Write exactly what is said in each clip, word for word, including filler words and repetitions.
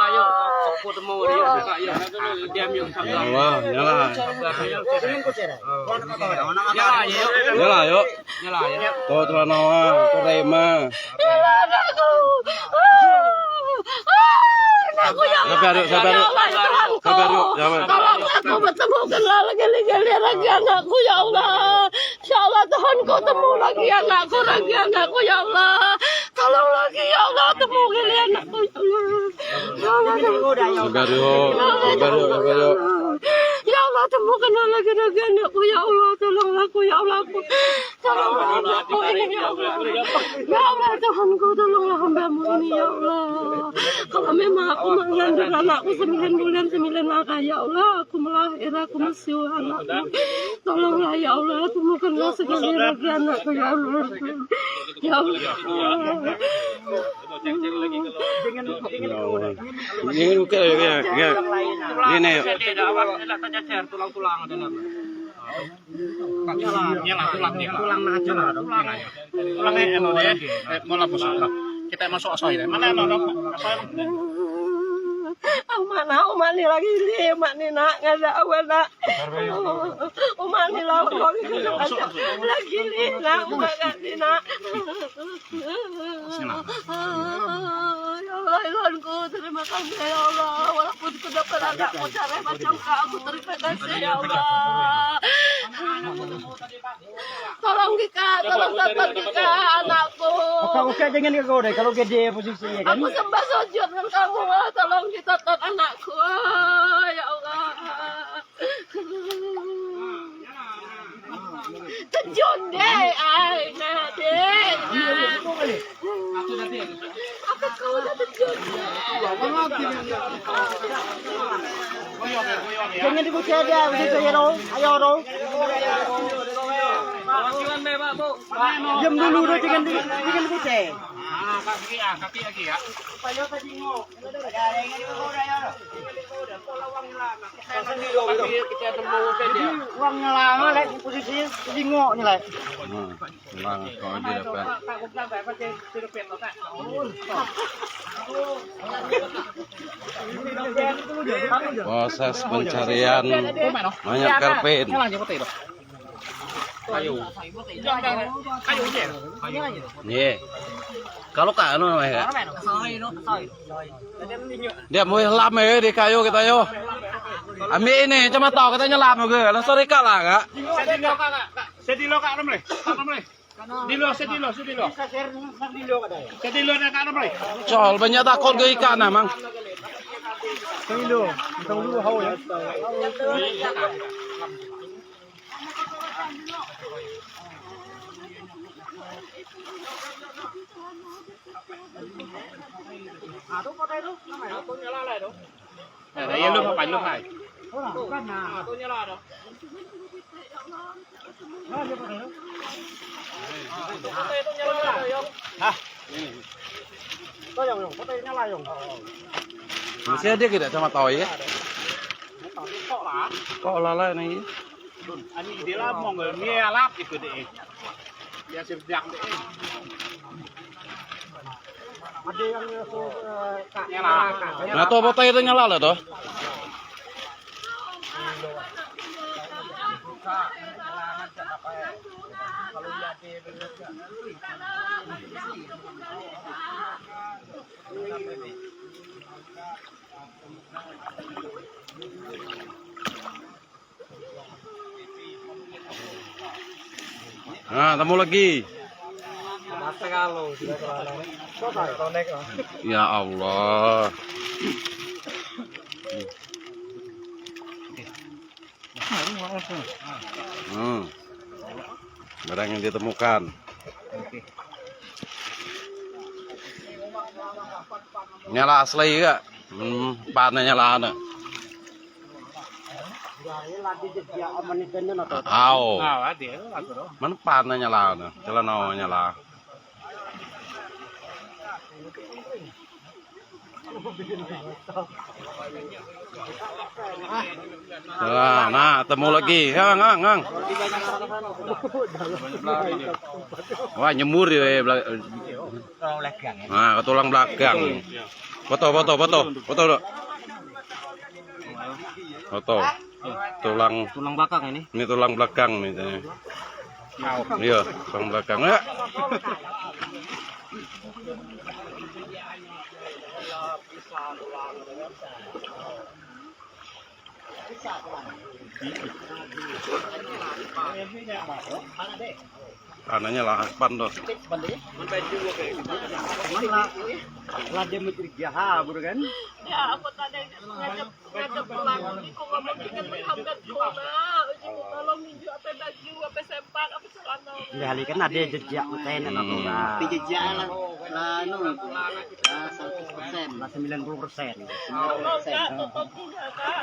Ayo, aku temu dia. Ayo, diam, yuk, sabar. Ya Allah, nyala. Sabar, ayo. Nyala, ayo. Nyala, ayo. Tuh, tuh, Noah, tuh, Rema. Nyala anakku. Ah, anakku, ya Allah. Sabar, yuk, sabar, yuk. Ya Allah, ya Tuhanku. Sabar, yuk, sabar. Tolong aku bertemu kenal lagi, lagi, lagi anakku, ya Allah. Ya Allah, Tuhanku, temu lagi anakku, lagi anakku, ya Allah. Tolong lagi, ya Allah, temu lagi anakku, ya Allah. Ya Allah, temu. Sabar, yuk. Sabar, yuk, sabar, yuk. Ya Allah, temukanlah lagi, lagi anakku, ya Allah, tolonglah aku, ya Allah, aku. Tolonglah aku ini, ya Allah. Ya Allah, Tuhanku, tolonglah hamba-Mu ini, ya Allah. Kalau memang aku mengandung anakku sembilan bulan, sembilan hari, ya Allah, aku melahir, aku mesu anakku. Tolonglah, ya Allah, temukanlah sekali lagi anakku, ya Allah. Ya Allah. Ya Allah. Ini buka ya, ya, ya. Ini ya. Tulang, tulang, tulang, tulang. Tulang, tulang, tulang. Tulang, tulang, tulang. Tulang, eh, anu, deh. Eh, mau lapus, lah. Kita masuk asoy, deh. Mana, anu, anu? Asoy, anu? Ah, mana, mana lagi ni, mak ni nak, nggak ada awal nak. Uma ni lah, lagi ni nak, uma ni nak. Ya Allah, Tuhanku, terima kasih, ya Allah. Walaupun sudah pernah tak mau cara macam kau, aku terima kasih, ya Allah. Tolong Kika, tolong tetap Kika, anakku. Oke, oke, jangan Kika deh, kalau gede posisinya kan. Aku sembah sujud dengan kamu, tolong ditetap anakku, ya Allah. Terjun deh, ay, nah, deh, nah. Apa kau udah terjun? Jangan dibuka dia, udah saya dong, ayo dong. Diam dulu dong, jangan di, jangan dibuka. Ah, kaki, ah, kaki lagi ya. Supaya tadi ngok. Uangnya lama, lek, posisi jingok ni, lek. Hmm, tenang, kau aja dapat. Proses pencarian banyak karpin. Kayu. Kayu, kayu. Iya. Kalau kak, anu namanya, Kak? Dia mau lama ya di kayu kita yo. Ambil ini, cuma tahu katanya lama ke. Langsung ikat lah, Kak. Sedilo, Kak, Kak. Sedilo, Kak, Romli. Kak Romli. Sedilo, sedilo, sedilo. Sedilo, Kak Romli. Col, banyak takut ke ikan, nah, Mang. Sedilo, tahu dulu, hau ya. Nah, itu kota itu, namanya. Nah, iya, lu ngapain, lu, Hai? Orang, bukan, nah. Itu nyala, dong. Nah, dia pakai, ya. Kota itu nyala, dong. Hah? Kota yang, yang, kota yang nyala, yang. Masih ada kita sama tahu, ya? Kok lah. Kok lalai, nih? Ani ide lah, mau nggak, ini alap gitu deh. Ya, siap deh. Ada yang langsung, eh, Kak, nyala. Nah, tuh, apa itu nyala lah, tuh? Nah, temu lagi. Ya Allah. Hmm. Barang yang ditemukan. Nyala asli, Kak. Hmm, panahnya lah, nah. Au. Mana panahnya lah, nah. Celana nyala. Nah, nah, temu lagi. Ngang, ngang, ngang. Wah, nyemur ya, bela-, nah, ke tulang belakang. Foto, foto, foto, foto dulu. Foto. Tulang, tulang belakang ini. Ini tulang belakang nih. Iya, tulang belakang. Ya. Tanahnya lapan tuh. Cuman lah, lah dia mencuri jaha, bro kan? Ya, aku tadi ngajak, ngajak pulang. Ini kok ngomong bikin menghambat koma. Uji ku tolong minjuk apa baju, apa sempak, apa celana. Udah hari kan ada jejak, makanya nak. Hmm. Di jejak lah, lah, anu, lah, seratus persen. Lah, sembilan puluh persen. Sembilan puluh persen. Enggak, tetap juga, Kak.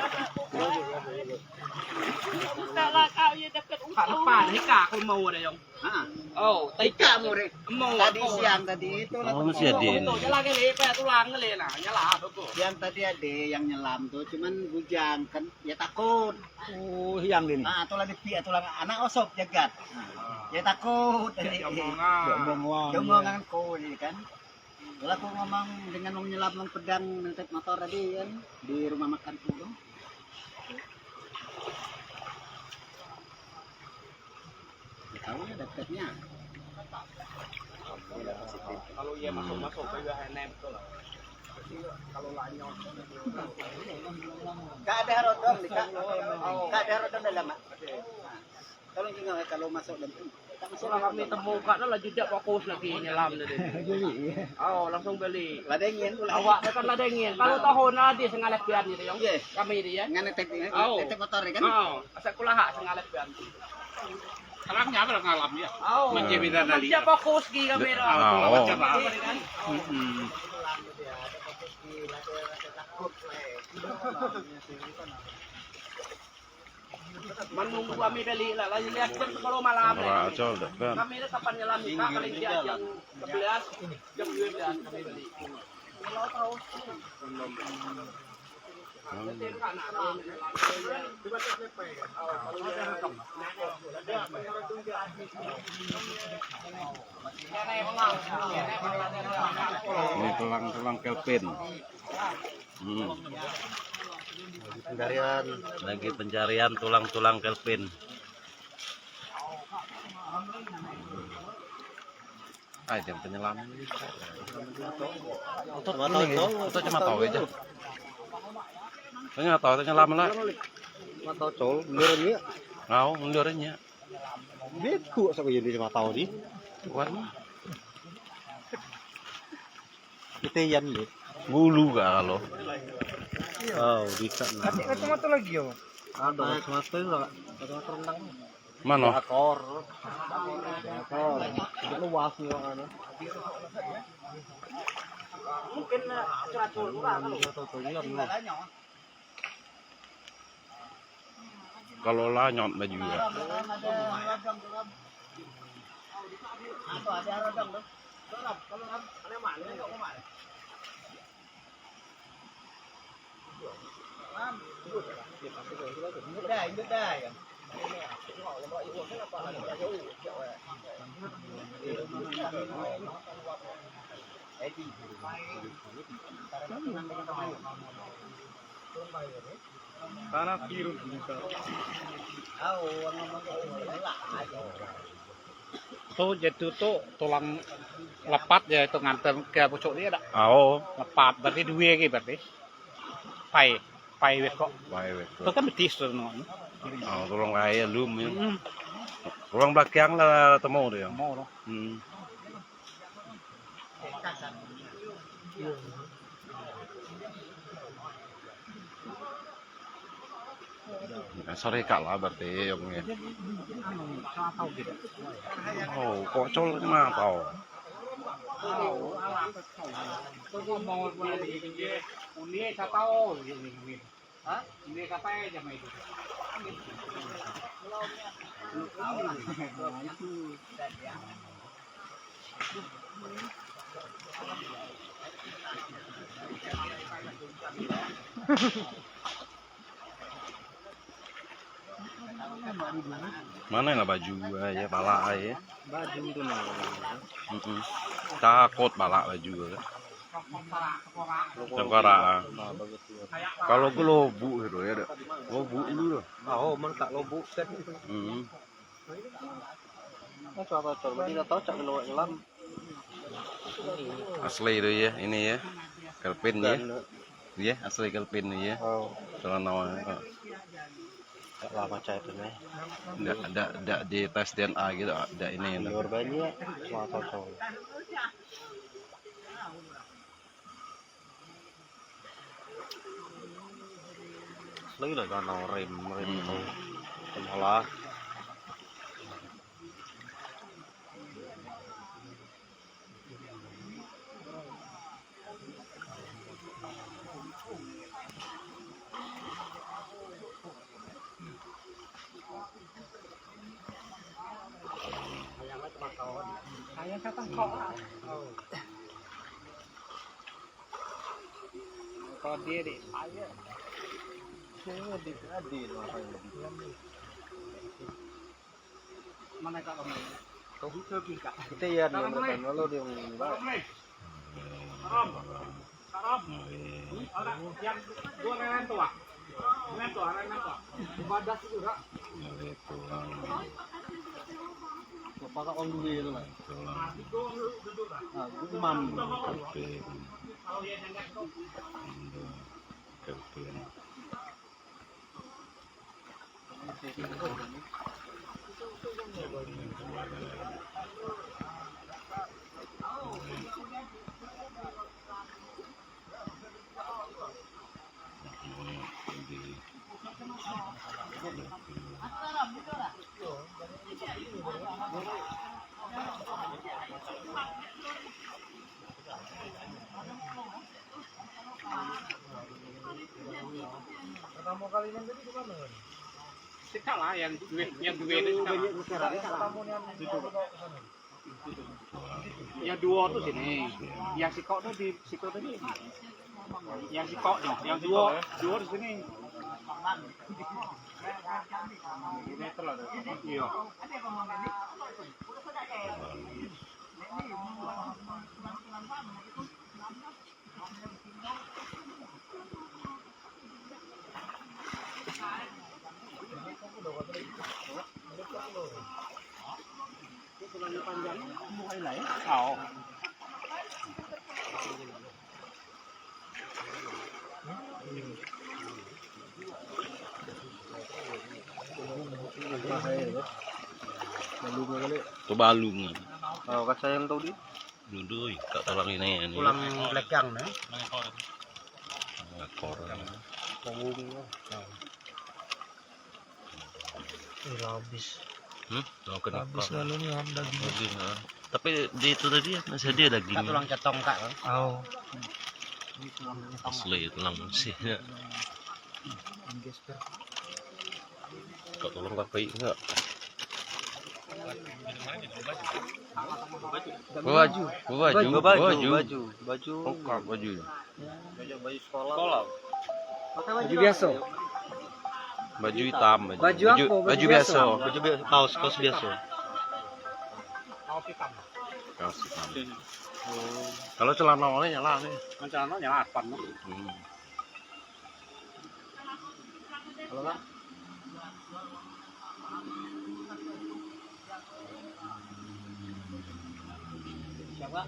Enggak lah, Kak, ya deket. Kak, depan, ini Kak, aku mau ada yang. Ah. Oh, Tika mau, Rek. Mau. Tadi siang tadi itu lah. Oh, masih ada. Itu aja lagi, Le, kayak tulang, Le, nah, nyala, tuh. Siang tadi ada yang nyelam tuh, cuman bujang kan, ya takut. Oh, yang ini. Ah, tulang di pihak tulang anak osop jagat. Nah, ya takut tadi. Diomongan. Diomongan ko ini kan. Kalau aku ngomong dengan wong nyelam, wong pedang, nitip motor tadi kan, di rumah makan dulu. Tahu ya dapatnya. Kalau iya masuk-masuk, gue juga nempel. Kalau lanyong. Gak ada rodong, Kak. Gak ada rodong dalam, Mak. Tolong juga kalau masuk dalam. Setelah kami temu, Kak, lah jejak fokus lagi nyelam tadi. Jadi, iya. Oh, langsung beli. Ladengin, tuh, lah. Awak kan ladengin. Kalau tahun ada sengalet pian gitu, yang. Iya. Kami itu ya. Ngan netek, oh, netek motor ya kan? Oh, asal kulaha sengalet pian. Terangnya apa ngalam ya? Oh. Macam beda dari. Macam fokus di kamera. Oh, oh. Macam apa? Mm-mm. Menunggu kami beli lah, lagi lihat jam sepuluh malam. Ora, Col, deket. Kami ini kapan nyelam, Kak? Paling siang jam sebelas, jam dua belas kami beli. Ini tulang-tulang Kelvin. Hmm. Pencarian. Lagi pencarian tulang-tulang Kelvin. Ah, jam penyelam. Otot cuma tahu, Col. Otot cuma tahu aja. Cuma tahu aja nyelam lah. Cuma tahu, Col. Mundurannya. Ngau, mundurannya. Bego, siapa jadi cuma tahu di? Wan. Kita Yan, deh. Bulu gak kalau? Oh, bisa, nah. Kasih kacamata lagi ya, Bang? Ada kacamata juga, Kak. Kacamata renang. Mano? Akor. Akor. Sedikit luas nih, Bang, anu. Mungkin, eh, curacol juga, kalau. Iya, tuh, tuh, iya, bener. Kalau lanyot baju ya. Tanah biru buka. Tuh, jadi tuh tulang lepat ya, itu nganter ke pucuk dia dak? Ao. Lepat, berarti dua lagi berarti. Pai, pai wekok. Pai wekok. Itu kan betis tuh, no. Oh, tulang raya lum ya. Hmm. Tulang belakang lah temu dia. Mau loh. Hmm. Nah, sore kak lah berarti yang ini. Oh, kocol mah tau. Mano lah baju gua ya, pala aye. Baju tu nah. Mm-mm. Takut pala baju gua. Tengkorak, ah. Nah, bagus juga. Kalau ke Lobuk itu ya, Dek. Lobuk dulu tuh. Oh, mantap Lobuk kan. Hmm. Nah, coba, coba, tidak tahu cak ngelawak nyelam. Asli itu ya, ini ya. Kelvin ya. Iya, asli Kelvin ya. Oh. Kalau namanya kok. Cak lama cak itu nih. Ndak, ndak, ndak di tes D N A gitu, ndak ini. Liur banyak, cuma cocok. Lagi lah kan rem, rem Hmm. tuh. Malah. Kalau dia di air. Dia di, di, di, Mana Kak Romi? Kau buka, Kak. Kita ya, dia mereka lalu dia ngomong, Pak. Rom. Rom. Ada yang dua lain tuh, Pak. Lain tuh, lain tuh. Ibadah itu, Kak. Bapak Kak Om dulu ya, Pak. Nah, itu Imam. Pertama kali main tadi di mana, Bang? Kita lah yang duit, yang duit itu. Banyak bicara, kita lah. Yang duo tuh sini. Yang sikok tuh di situ tadi. Yang sikok tuh, yang duo, duo di sini. Iya. Itu balung. Oh, kaca yang tau di? Dudui, kak tulang ini, ini. Tulang belakang, nah. Ekor. Punggung. Ih, habis. Hmm? Mau kena habis kok. Lalu nih, daging. Daging, ah. Tapi di itu tadi masih ada daging. Kak tulang cetong, Kak, kan? Oh. Ini tulang cetong. Asli tulang sih. Kak tulang pakai enggak? Baju, baju, baju, baju, baju, baju. Lengkap baju. Baju sekolah. Baju biaso. Baju hitam, baju, baju, baju biaso. Baju biaso, kaos, kaos biaso. Kaos hitam. Oh. Kalau celana awalnya nyala nih. Celana nyala apa nih? Hmm. Halo, Kak. Siapa?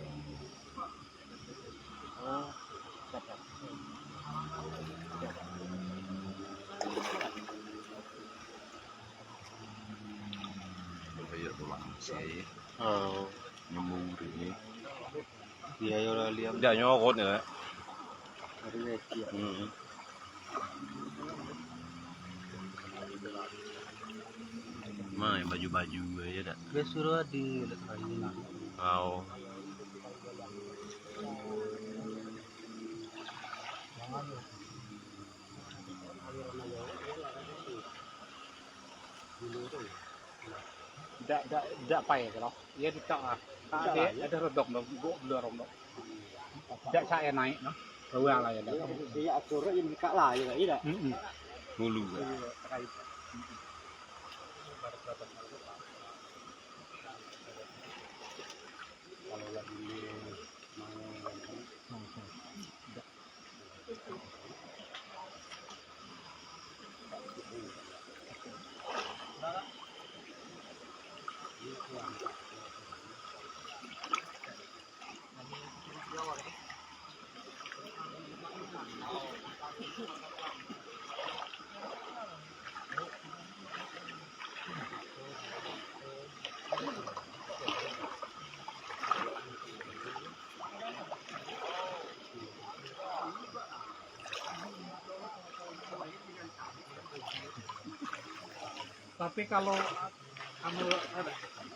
Oh, siapa? Kayak pulang sih. Oh. Nyambung ini. Iya, ya udah lihat. Dia nyokot ya. Dari Weki ya. Hmm. Mana yang baju-baju aja dah. Dia suruh di Kau. Dak, dak, dak pai kalau. Iya, dak, ah. Dak, ado rodok, no. Gua belum rodok. Dak saya naik, no. Keluar lah ya, dak. Iya, atur aja buka lah, ya, iya, dak? Mm-mm. Dulu, ya. Iya, terkait. Kalau lagi mau, Tapi kalau anu,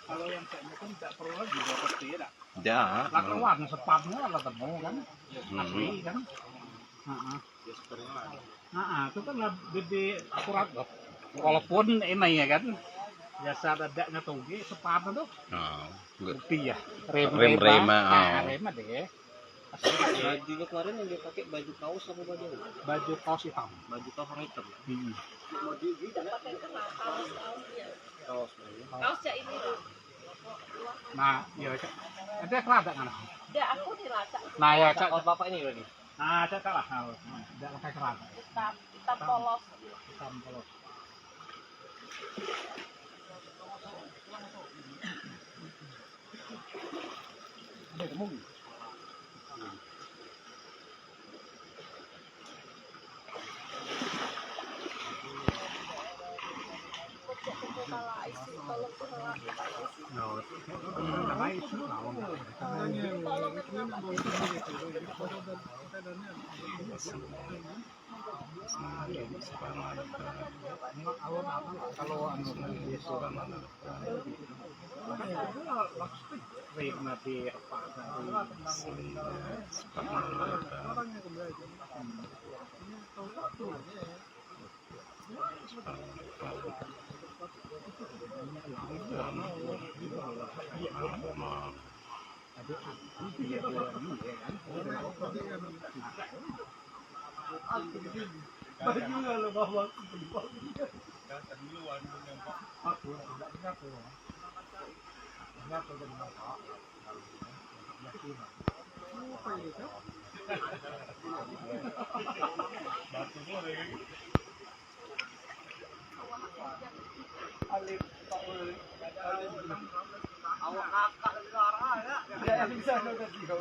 kalau yang kayak gitu tidak perlu lagi dua peti ya, dak? Ya, lakuan sepatnya lah ketemu kan. Hmm. Asli kan. Heeh. Heeh, itu kan lebih akurat loh. Walaupun ini ya kan, biasa dadaknya tinggi, sepatnya tuh. Oh, enggak. Bukti ya. Rem-rem, rem-rem, ah. Nah, rem deh. Bajunya kemarin yang dia pakai baju kaos apa baju apa? Baju kaos hitam. Baju kaos warna hitam. Hmm. Kaos ya. Kaos ya ini tuh. Nah, iya, Cak. Ada kelada kan? Ya, aku dilacak. Nah, ya, Cak. Kaos bapak ini berarti. Nah, Cak, Cak lah. Nah, tidak pakai kelada. Hitam, hitam polos. Hitam polos. Awak kakak dari Lara ya. Tidak bisa udah dia.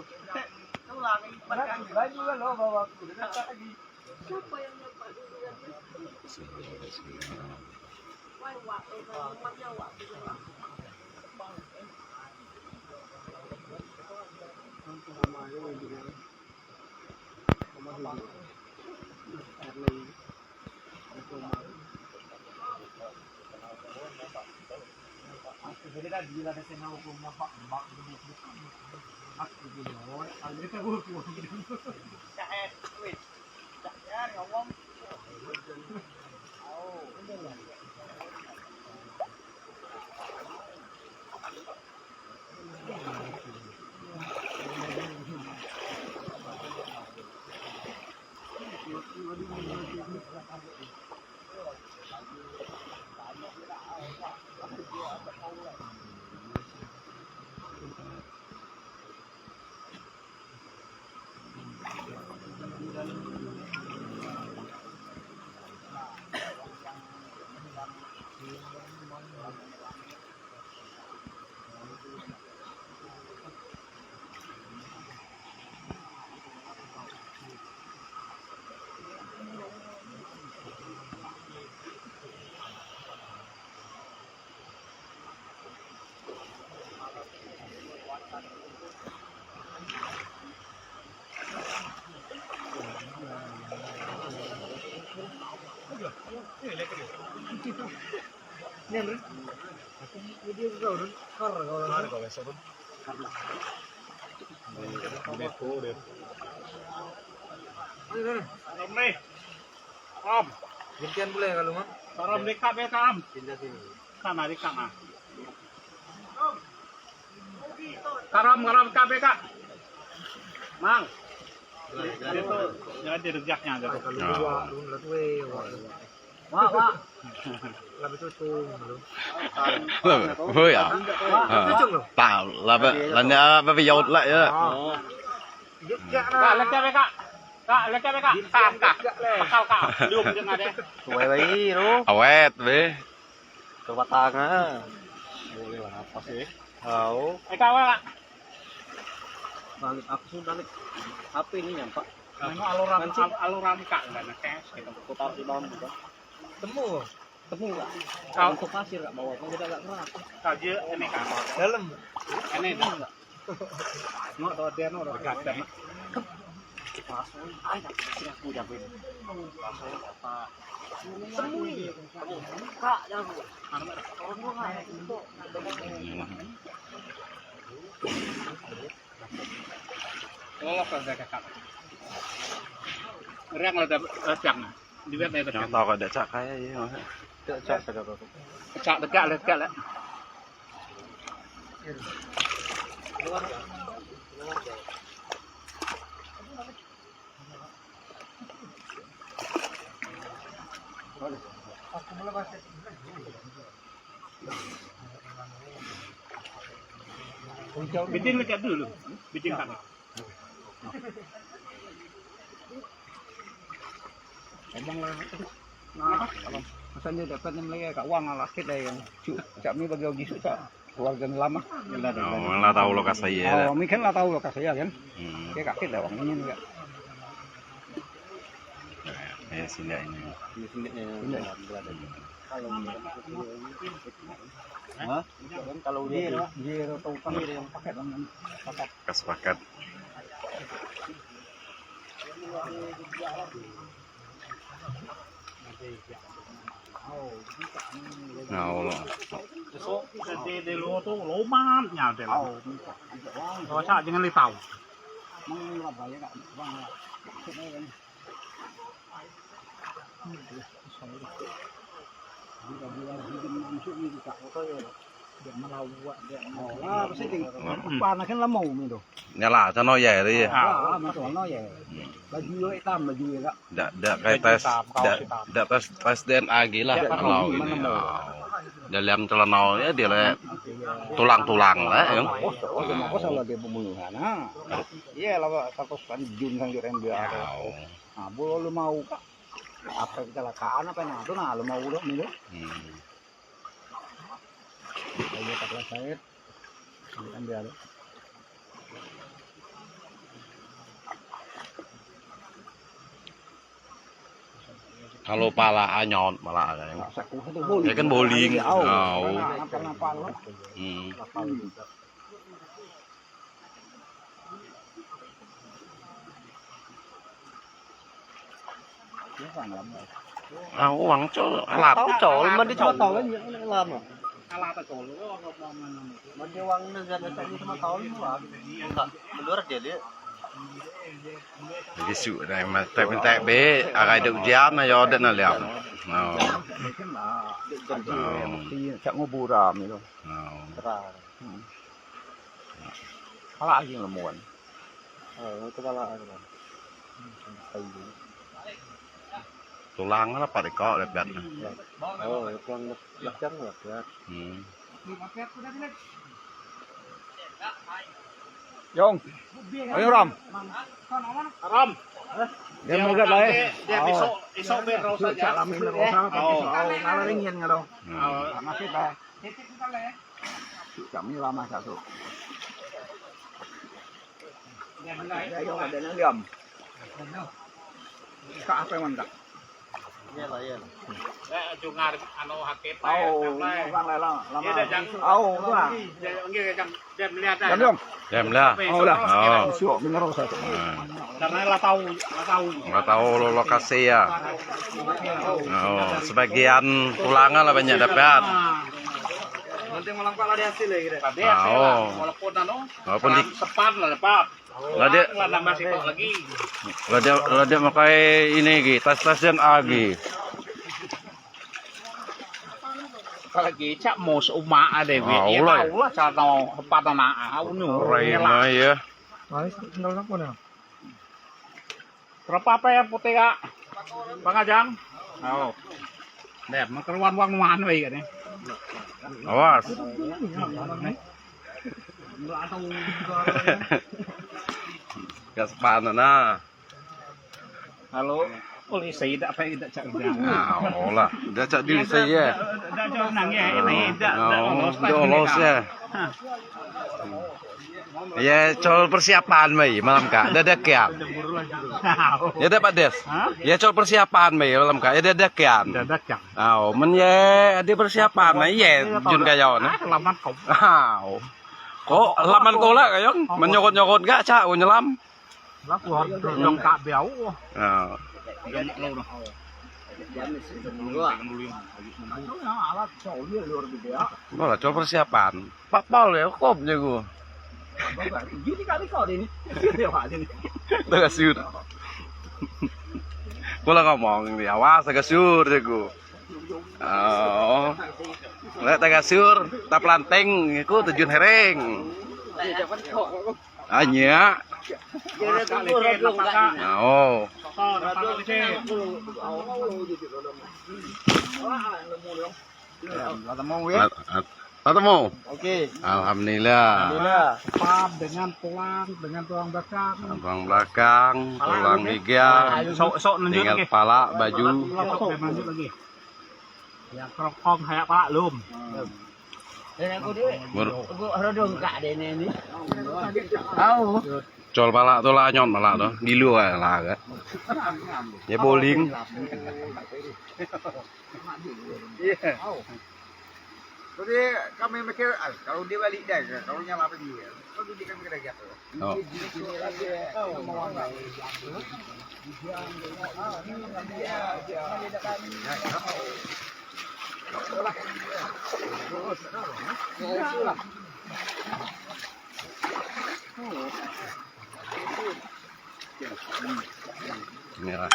Itu lagi. Baju kan lo bawa aku. Dia lagi. Siapa yang dapat dulu ya? Wah, wah, wah, wah, wah. Om. Gantian boleh kalau mau. Salam dekat ya, Om. Pindah sini. Sana dekat, nah. Karam, karam, K B K. Mang. Itu jadi rejaknya aja tuh. Kalau dua, dua, dua, dua. Wah, wah. Lebih tutung lu. Lah, oh ya. Wah, tutung lu. Tahu lah, Pak. Lanya apa, Pak, yaut lah ya. Oh. Kak, lihat siapa, Kak? Kak, lihat siapa, Kak? Kak, Kak. Kak, Kak. Belum dengar deh. Suwe bae lu. Awet be. Kebatangan. Boleh lah, apa sih? Tahu. Eh, Kak, Kak. Balik aku sudah nih. Apa ini nyampak? Nengok aluran, al-, aluran, Kak, lah, nah, tes, gitu. Aku taruh di bawah juga. Temu. Temu, Kak. Kau untuk pasir, Kak, bawah. Kan kita agak keras. Kau je, ini, Kak. Dalam. Ini, Kak. Nengok tuh, dia, no, udah. Begadang. Lolos lah saya kakak. Riang lah dah, eh, siang. Di web ya, yang tahu kada cak kayak iya, Mas. Cak, cak, cak, cak. Cak, tegak lah, tegak lah. Bikin dekat dulu, bikin tanah. Emang lah. Nah, masa dia dapat enam lagi, kak, uang lah, sakit deh yang. Cuk, cak mi bagi ogi su, cak. Keluarga lama. Oh, lah tahu lokasi ya. Oh, mi kan lah tahu lokasi ya kan. Hmm. Kayak kakek dah uang ini enggak. Ya, sini ini. Ini sini, eh, sini. Kalau dia, hah? Kalau dia, dia tahu kan dia yang pakai tangan. Kas pakat. Nah, Allah. Besok di, di luar tuh loman nya deh. Oh, cak jangan litau. Panah kan lama umi tu. Nyalah, cano ya itu ya. Ah, macam mana ya? Baju hitam, baju ya, Kak. Dak, dak kayak tes, dak, dak tes, tes D N A lagi lah. Kalau ini, oh. Dalam celana ya dia le tulang-tulang lah ya. Kosong, kosong lagi pembunuhan. Nah. Iya lah, Pak, status kan Jun kan juga yang dia. Ya. Nah, bolo lu mau, Kak. Apa kecelakaan apa nah, tu nah, lu mau udah nih. Hmm. Ayo, tak selesai. Ambil, ambil. Kalau pala anyot, pala anyot. Ya kan bowling. Au. Kenapa-napa lu? Hmm. Ah, uang col, alat. Tahu col, mandi col. Tahu kan ya, lama. Alat col. Mandi uang ini jadi satu lima tahun lah. Enggak, menurut dia, dia. Jadi su, nah, minta, minta be, agak ada ujian, ayo ada nah liam. Oh. Mungkin lah. Cak nguburam itu. Oh. Terang. Hmm. Pala anjing lemuan. Oh, itu pala anjing. Tulang lah, Pak, kok lihat. Oh, tulang belakang lah, ya. Hmm. Yong. Ayo, Ram. Ram. Dia megat lah, eh. Dia besok, besok biar rosak aja. Cak lami rosak, oh. Ngalah ringin kalau. Hmm. Oh. Masih, Pak. Kami lama satu. Ya, yang ada yang diam. Kak, apa yang mantap? Iya lah, iya lah. Eh, Jungar, anu, Hakim, oh, Pak, lama. Iya, dah, jangan. Oh, wah. Ya, enggak, jangan. Dia melihat aja. Diam, diam. Diam lah. Oh, lah. Oh. Besok, bener, satu. Nah. Karena lah tahu, lah tahu. Lah tahu lo lokasi ya. Oh, sebagian tulangan lah banyak dapat. Nanti malam Pak lah di hasil ya, gitu. Tadi hasil lah, oh. Walaupun anu, walaupun di sepan lah dapat. Lah dia, lah nambah sitok lagi. Lah dia, lah dia makai ini lagi, tas-tas dan agi. Kalau kicak mau seumah ada, ah, ya, ulah. Tahu lah, cara mau sepan anak, ah, unu. Rai mah ya. Berapa apa ya putih, Kak? Bang Ajang? Oh. Deh, mau keruan uang mana lagi kan, ya? Awas. Gas panas, nah. Halo, polisi, tidak apa, tidak cak udah. Nah, olah. Udah cak diri saya. Tidak, tidak, tidak, nang, ya, ini, tidak, tidak, oh, lolos, tidak, lolos, ya. Hah. Ya, col persiapan, Mai, malam, Kak. Dadakan. Ya, dapat, Des. Hah? Ya, col persiapan, Mai, malam, Kak. Ya, dadakan. Dadakan. Au, men ya, ada persiapan, Mai, ya, Jun Kayon, nah. Ah, selamat kau. Au. Kok laman kolak, Kayon? Menyokot-nyokot gak, Cak, nyelam? Lah, keluar dong kabeh, au. Nah. Malah, coba persiapan. Pak Pol ya, kop jago. Gini kali kau ini. Lewat ini. Udah kasur. Gua lah ngomong ini, awas, udah kasur jago. Oh. Lihat, udah kasur, tap lanteng, aku tujuan hereng. Anya. Nah, oh. Lah temu ya. Lah, lah temu. Oke. Alhamdulillah. Alhamdulillah. Pam dengan tulang, dengan tulang belakang. Tulang belakang, tulang iga. Sok, sok nunjuk. Tinggal ke pala, baju. Sok, sok, nunjuk lagi. Yang kerokong kayak pala lum. Bur- Col pala tu lah, nyot pala tu. Gilu lah, lah, kan. Ya, bowling. Iya. Jadi kami mikir, "Ah, kalau dia balik dah, kalau nyala apa dia?" Kalau dia kan kena jatuh. Oh. Merah.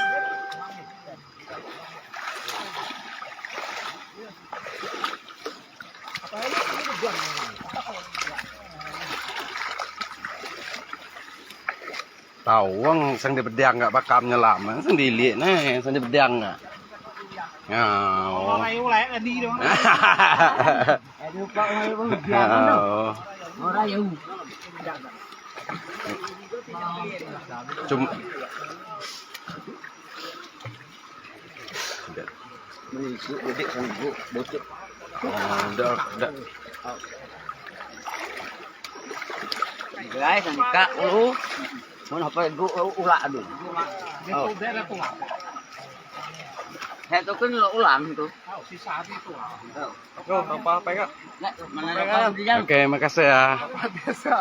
Tau wong sing di bedang nggak bakal nyelam, sing di ilik nih, sing di bedang nggak. Nah, oh. Orang yang lain tadi dong. Aduh, Pak, orang yang bedang, oh. Orang yang Cuma Menipu, gede, sanggup, bocok. Oh, udah, udah. Guys, angkat dulu. Mau apa gua ulak dulu. Oh. Saya tuh kan lo ulang tuh. Oh. Tuh, apa, apa, Kak? Nggak, mana ada apa, Jan? Oke, makasih ya. Biasa.